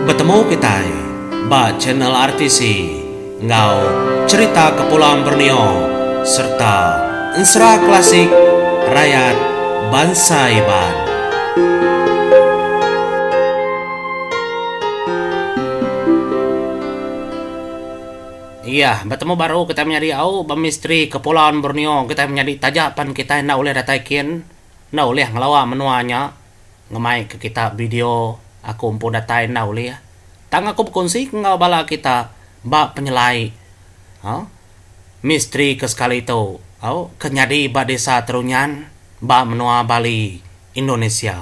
Betemu kitai ba channel RTC enggau Cherita Kepulauan Borneo sereta Ensera Klasik Rayat Bansa Iban. Iya, betemu baru kitai menyadi au ba misteri Kepulauan Borneo kitai menyadi taja pan kitai enda ulih datai kin, enda ulih ngelawa menua nya. Ngemai ke kita video aku empu datai enda ulih. Tang aku bekunsi ke enggau bala kita ba penyelai au misteri ke sekali tu au ke nyadi ba desa Terunyan ba menua Bali, Indonesia.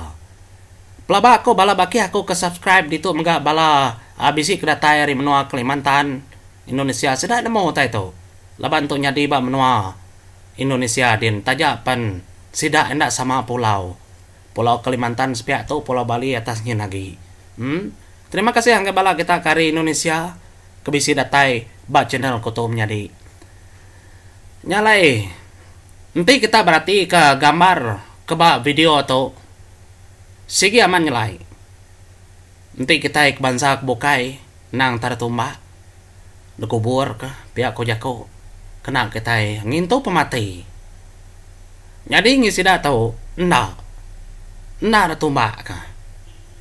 Pelaba aku bala bakih aku ke subscribe ditu mega bala bisi ke datai ari menua Kalimantan, Indonesia sida nemu utai tu laban tu nyadi ba menua Indonesia din taja pen sida enda sama pulau. Pulau Kalimantan sepiak tu Pulau Bali atas nyin agi. Em. Terima kasih ngagai bala kita ke ari Indonesia ke bisi datai ba channel ku tu menyadi. Nya alai enti kita berati ka gambar ke ba video tu sigi amat nyelai. Enti kitai ke bansa ke bukai endang tar tumbak dikubur ka pia ku jaku kena kitai ngintu pemati. Nyadi ngi sida tu enda enda ditumbak ka.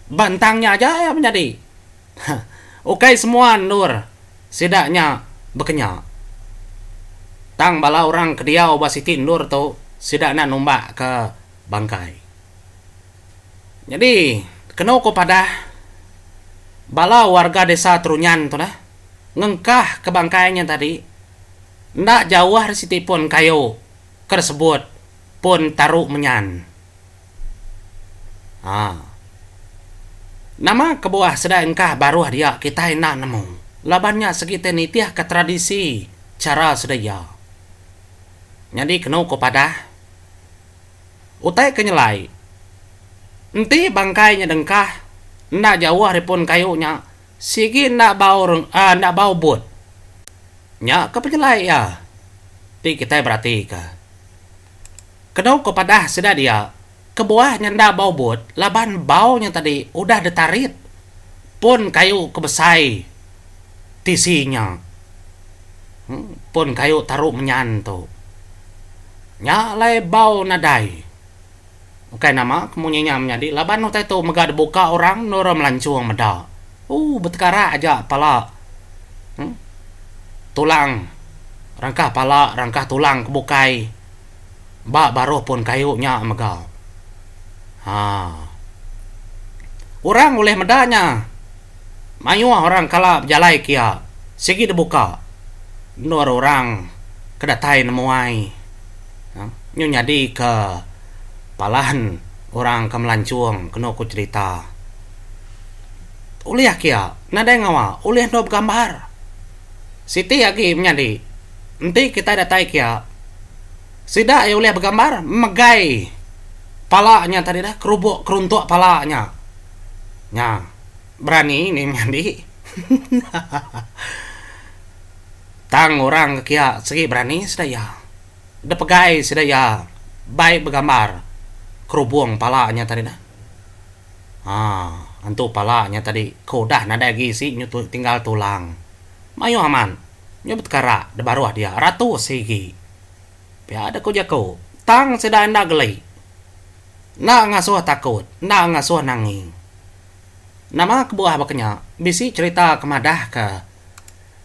Ba entang nya aja iya menyadi. Ukai semua endur sida nya bekenya. Tang bala orang ke diau ba siti endur tu sida enda numbak ka bangkai. Nyadi kenu ku padah bala warga desa Terunyan tu neh ngengkah ka bangkai nya tadi enda jauh ari siti pun kayu. Ke disebut pun taru menyan. Ha. Nama kebuah sida engkah baruh dia kitai enda nemu laban nya segi tai nitihka tradisi chara sida iya. Nyadi kenu ku padah utai ke nyelai enti bangkai nya dengkah enda jauh ari pun kayu nya sigi enda bau enda bau but. Nya ke penyelai iya ti kitai beratika. Kenu ko padah sida dia, kebuah nya enda bau but laban bau nya tadi udah ditarit pun kayu ke besai tisi nya. Pun kayu taru menyan tu. Nya alai bau nadai. Ukai nama ke munyi nya menyadi laban utai tu mega dibuka orang endur melancung meda. Ooh betekarak aja pala uhh tulang rangkah pala rangkah tulang ke bukai ba baruh pun kayu nya mega. Haa. Orang ulih meda nya mayuh orang kala bejalai kia sigi dibuka endur orang ke datai nemuai. Nyu nyadi ke palan orang ke melancung kenu ku cherita. Ulih kia nadai ngawa ulih endur begambar. Siti agi menyadi enti kitai datai kia sida iya ulih begambar megai pala nya tadi dah kerubuk keruntuk pala nya. Nya berani ni menyadi. Tang orang ke kia sigi berani sida iya. Depegai sida iya bai begambar kerubung pala nya tadi nah. Haa antu pala nya tadi ke udah nadai agi isi nyu tinggal tulang. Mayuh amat nyu betekara da baruh dia ratus igi. Pia da ku jaku tang sida enda geli. Enda ngasuh takut enda ngasuh nangi. Nama kebuah baka nya bisi cherita ke madahka.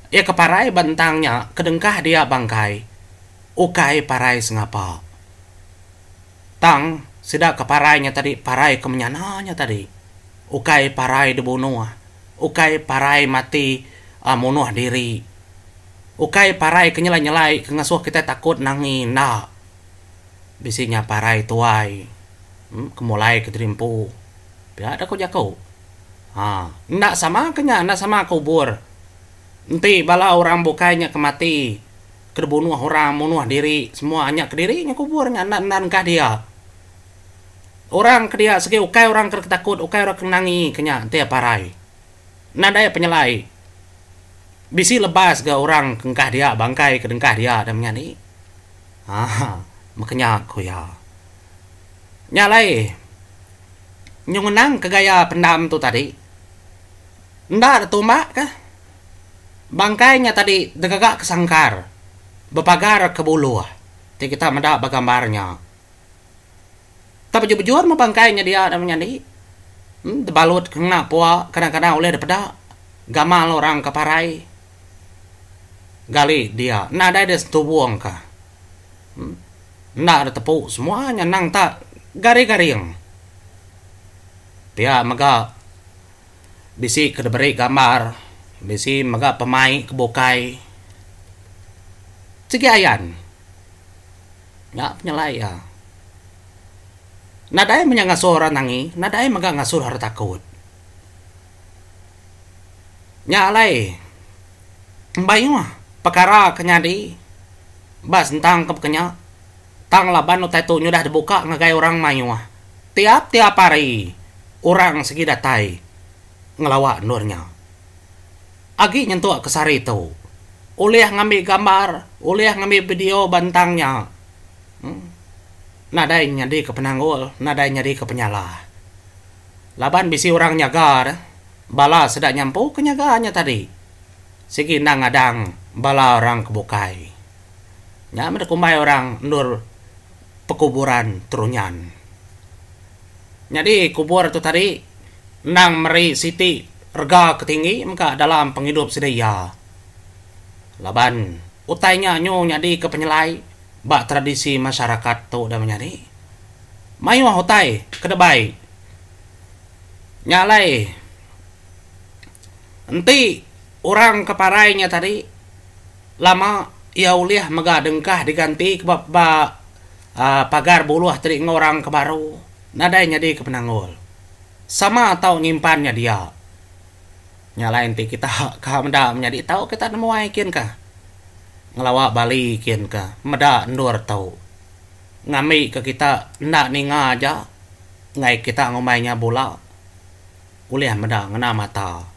Iya ke parai ba entang nya kedengkah dia bangkai, ukai parai sengapa. Tang, sida ke parai nya tadi parai ke menyana nya tadi, ukai parai dibunuh, ukai parai mati munuh diri, ukai parai ke nyelai-nyelai ke ngasuh kitai takut nangi enda. Bisi nya parai tuai ke mulai ke diri empu. Pia da ku jaku. Ha, enda sama ke nya, enda sama ke ubur. Enti bala orang bukai nya ke mati, ke dibunuh orang, munuh diri, semua nya kediri nya kubur nya enda enda nengkah dia. Orang ke dia sigi ukai orang ke takut, ukai orang ke nangi ke nya enti iya parai. Nadai penyelai. Bisi lebas ga orang ke engkah dia, bangkai ke dengkah dia da menyadi. Ha, meka nya ku iya. Nya alai, nyu ngenang ke gaya pendam tu tadi. Enda ditumbak ka. Bangkai nya tadi digaga ke sangkar bepagar ke buluh ti kita meda ba gambar nya. Tak bejur-bejur meh bangkai nya dia dah menyadi. Dibalut ke ngena pua kadang-kadang ulih dipeda gamal orang ke parai gali dia nadai deh setubung ka. Enda ditepu semua nya endang tak garing-garing. Pia mega. Bisi ke diberi gambar, bisi mega pemai ke bukai. Sigi ayan. Nya penyelai iya. Nadai meh nya ngasuh orang nangi, nadai mega ngasuh orang takut. Nya alai mayuh pekara ke nyadi ba sentang ke pekenya tang laban utai tu nyudah dibuka ngagai orang mayuh. Tiap-tiap hari orang sigi datai ngelawa endur nya. Agi nyentuk ke sehari tu, ulih ngambi gambar, ulih ngambi video ba entang nya. Nadai nyadika penanggul, nadai nyadika penyalah. Laban bisi orang nyaga deh, bala sida nya empu ke nyaga nya tadi. Sigi enda ngadang bala orang ke bukai. Nya meh dikumbai orang endur pekuburan Terunyan. Nyadi kubur tu tadi endang meri siti rega ke tinggi mega dalam pengidup sida iya. Laban utai nya nyu nyadika penyelai ba tradisi masyarakat tu da menyadi. Mayuh utai ke debai. Nya alai enti orang ke parai nya tadi Lama iya ulih mega dengkah diganti ke ba ba pagar buluh ti enggau orang ke baru nadai nyadi ke penanggul. Sama tau nyimpan nya dia. Nya alai enti kita ka meda menyadi tau kita nemuai kin ka ngelawa Bali kin ka meda endur tu. Ngambi ka kita enda ninga aja enggai kita ngumbai nya bula ulih meda ngena mata.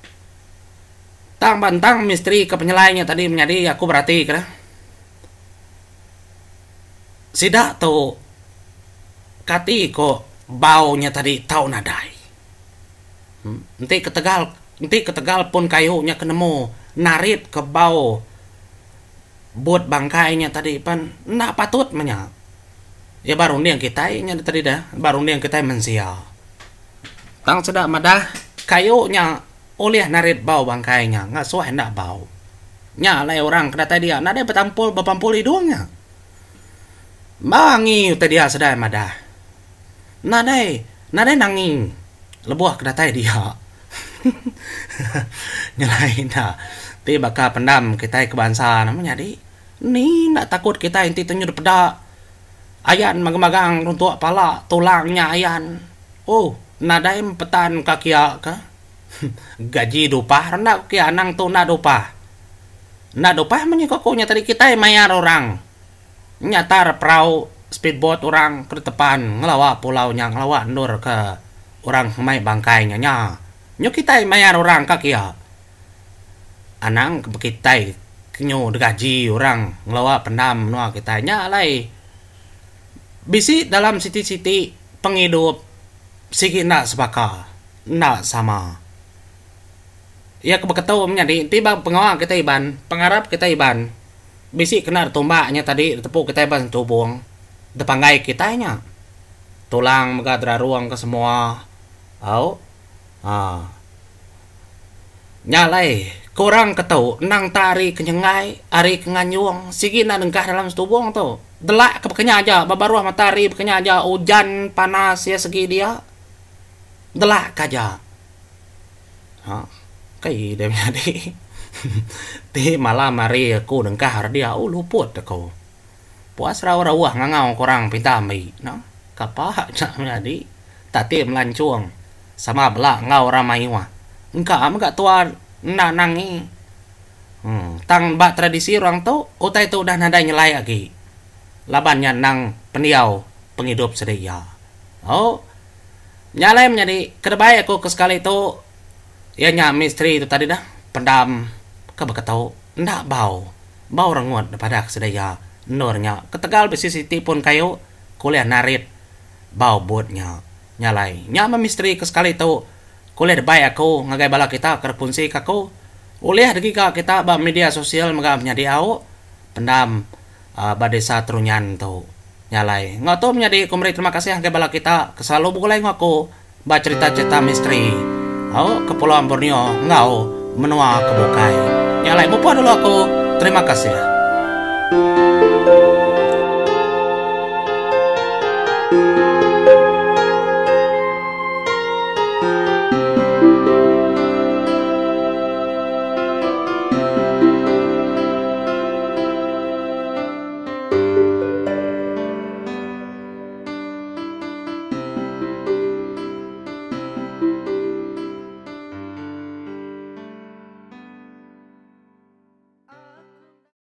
Tang ba entang misteri ke penyelai nya tadi menyadi aku berati ke sida tu kati ko bau nya tadi tau nadai. Enti ketegal enti ketegal pun kayu nya ke nemu narit ke bau but bangkai nya tadi pen enda patut meh nya. Iya ba runding kitai nya tadi deh ba runding kitai mensia. Tang sida madah kayu nya Ulih narit bau bangkai nya ngasuh enda bau. Nya alai orang ke datai dia nadai betampul bepampul idung nya. Ba angi utai dia sedai madah. Nadai nadai nangi lebuh ke datai dia. Nyelai enda ti baka pendam kitai ke bansa nama nyadi. Ni enda takut kitai enti tunjuk dipeda ayan magang-magang runtuk pala tulang nya ayan. Oh nadai empetan ka kia ka. Gaji dupah renda ku kia anang tu enda dupah. Enda dupah munyi ku aku nya tadi kitai mayar orang nyatar perau speed boat orang ke tepan ngelawa pulau nya ngelawa endur ke orang ngemai bangkai nya nya. Nyu kitai mayar orang ka kia. Anang ke kitai ke nyu digaji orang ngelawa pendam menua kitai nya alai bisi dalam siti-siti pengidup sigi enda sebaka. Enda sama. Iya ke beketu menyadi enti ba pengawa kitai Iban, pengarap kitai Iban bisi kena ditumbak nya tadi ditepu kitai ba sentubung depanggai kitai nya. Tulang mega derarung ke semua au aa. Nya alai ke orang ke tu endang tak ari ke nyenggai, ari ke nganjung sigi enda nengkah dalam sentubung tu. Delak ke bekenya aja ba baruh matahari bekenya aja ujan panas iya segi dia. Delak ka aja. Ha kai deh menyadi ti malam hari aku nengkah re dia oh luput aku. Puas rauh rauh ngangau ke orang pinta ambi no. Kapa nya menyadi tati melancung sama bela enggau orang mayuh. Engka mega tua enda nangi. Em tang ba tradisi orang tu utai tu udah nadai nyelai agi laban nya endang pendiau pengidup sida iya. Au. Nya alai menyadi kerebai aku ke sekali tu iya nya misteri tu tadi dah pendam ke beketu enda bau bau rengut daripada ke sida iya endur nya ketegal bisi siti pun kayu ke ulih narit bau but nya. Nya alai nya meh misteri ke sekali tu. Ke ulih dibai aku ngagai bala kita ke dikunsi ke aku. Ulih digiga kita ba media sosial mega menyadi au pendam ba desa Terunyan tu. Nya alai enggau tu menyadi ku meri terima kasih ngagai bala kita ke selalu begulai enggau aku ba cherita-cherita misteri au Kepulauan Borneo enggau menua ke bukai. Nya alai mupuk dulu aku. Terima kasih.